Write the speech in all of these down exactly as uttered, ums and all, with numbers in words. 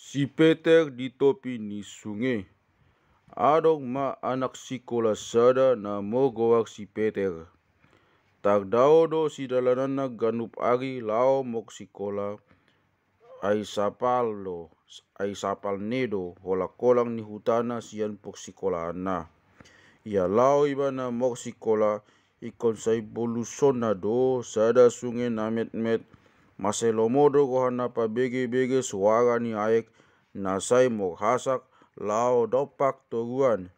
Si Peter di topi ni sunge. Adong ma anak sikola sada na margoar si Peter. Tardao do sidalananna ganup ari laho marsikola, ai sapal do, ai sapal ni do holang-holang ni hutana sian parsikolaanna. Ia laho ibana marsikola, ingkon sai bolusonna do sada sunge na metmet, mansai lomo do rohana pabege-bege suara ni aek na sai marhasak laho dompak toruan.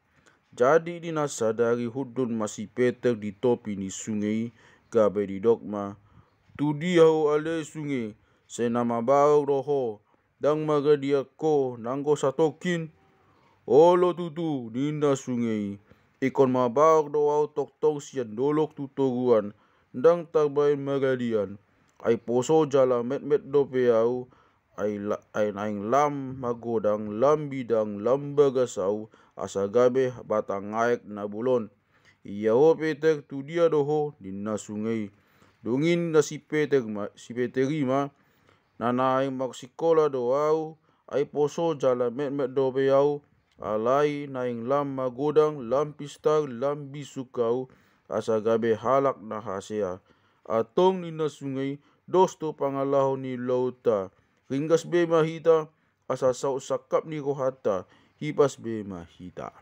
Jadi di na sadari hundul ma si Peter di topi ni sunge i, gabe didok ma, "Tudia ho ale sunge, sai na mabaor do ho, ndang maradian ho nanggo satongkin?" "Olo tutu," ninna sunge i, "ingkon mabaor do ahu tongtong sian dolok tu toruan, ndang tarbaen maradian. Ai poso jala metmet dope ahu, ai, la, ai naeng lam magodang, lam bidang, lam bagas ahu, asa gabe batang aek na bolon." "Ia ho Peter, tudia do ho?" ninna sunge i. Dung i ninna si Peter ma, si Peter i ma, "Na naeng marsikola do ahu, ai poso jala metmet dope ahu, alai naeng lam magodang, lam pistar, lam bisuk ahu, asa gabe halak na hasea." "Antong," ninna sunge i, "dos do pangalaho ni ulaonta. Ringgas be ma hita, asa saut sangkap ni rohanta, hipas be ma hita."